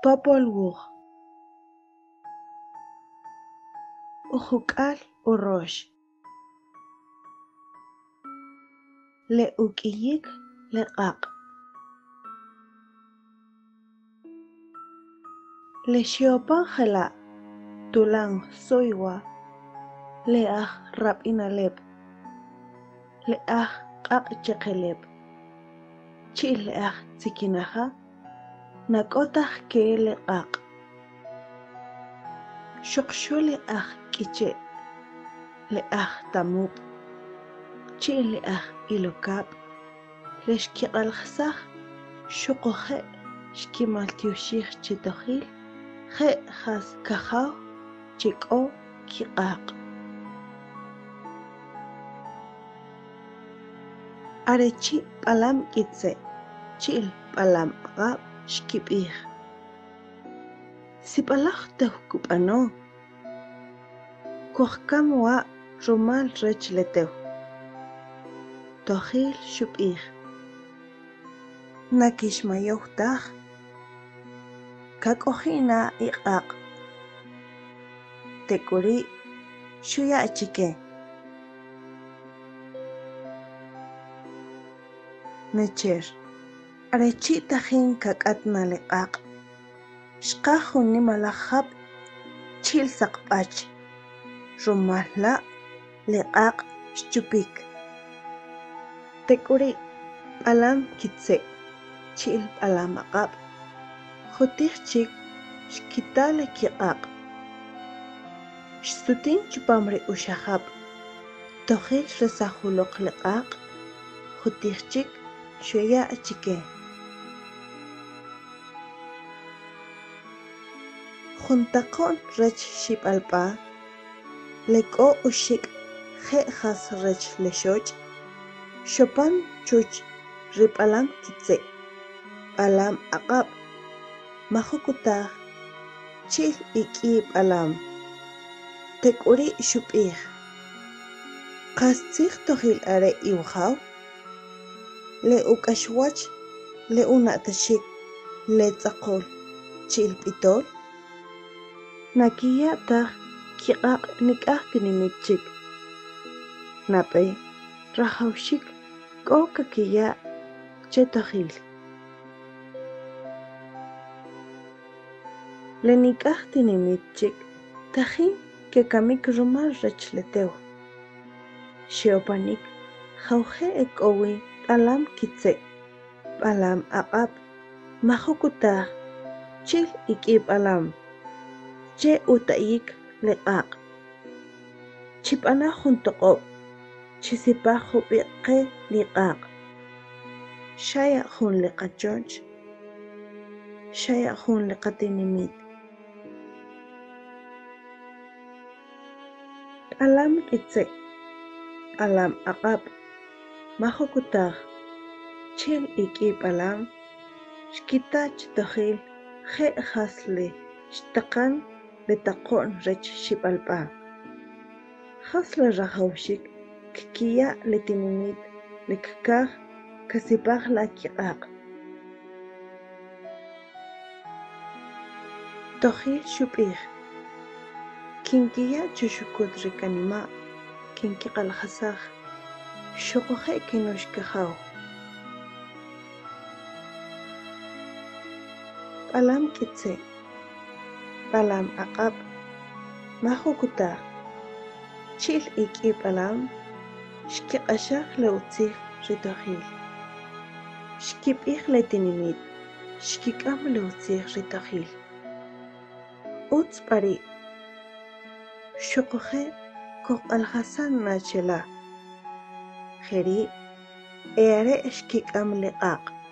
Popol Wuj. Ujuk'al urox. Le uk'iyik le q'aq'. Le xe'opan jela' Tulan Soywa, le aj Rab'inaleb', le aj Q'aq'cheqeleb', chi'l le aj Tzikinaja, na k'o taj ke le q'aq'. Xuqxu le aj K'iche', le aj Tamub', chi'l le aj Ilokab', le xkiq'alajisaj xuquje' xkimaltyoxij chi Tojil je' jas kajaw chi k'o kiq'aq'. Are chi' B'alam K'itze' chi'l B'alam Aq'ab' xkib'ij: Sib'alaj tew kub'ano, kojkam wa' rumal rech le tew. Tojil xub'ij: Na kixmayow taj, kak'oji' na iq'aq'. Tek'uri' xuya' chike. Necher, are chi' tajin kak'at na le q'aq', xqaj jun nimalaj jab' chi'l saqb'ach, rumal la' le q'aq' xchupik. Tek'uri' B'alam K'itze' chi'l B'alam Aq'ab' jutij chik xkita le kiq'aq'. Xsutin chupam ri uxajab', Tojil xresaj uloq le q'aq', jutij chik xuya' chike. Jun taqo'n rech Xib'alb'a, le k'o uxik' je' jas rech le xoch', xopan chuch ri B'alam K'itze', B'alam Aq'ab', Majukutaj, chi'l ik'i b'alam. Tek'uri' xub'ij: Qastzij Tojil are iwajaw? Le uk'axwach le una'taxik le Tz'aqol chi'l B'itol? Na kiya' taj kiq'aq' nik'aj tinimit chik. Nab'e rajawaxik k'o kakiya' che Tojil. Le nik'aj tinimit chik tajin kekamik rumal rech le tew. Xe'opanik jawje' e k'o wi B'alam K'itze', B'alam Aq'ab', Majukutaj, chi'l ik'i b'alam, che uta'yik le q'aq'. Chib'ana jun toq'ob', chisipaj jub'iq' qe li q'aq'. Xaya' jun le qachoch, xaya' jun le qatinimit. B'alam K'itze', B'alam Aq'ab', Majukutaj, chi'l ik'i b'alam, xkita' chi Tojil je' jas le xtaqan le taqo'n rech Xib'alb'a. Jas le rajawaxik kkiya' le tinimit le kkaj kasipaj la kiq'aq'? Tojil xub'ij: Kinkiya' chuxukut ri kanima', kinkiq'alajisaj, xuquje' kinux kajaw. B'alam K'itze', B'alam Aq'ab', Majukutaj, chi'l ik'i b'alam, xkiq'axaj le utzij ri Tojil. Xkib'ij le tinimit, xkik'am le utzij ri Tojil. Utz b'a ri', xuquje' kojq'alajisan na che la. Jeri' e are' xkik'am le q'aq'.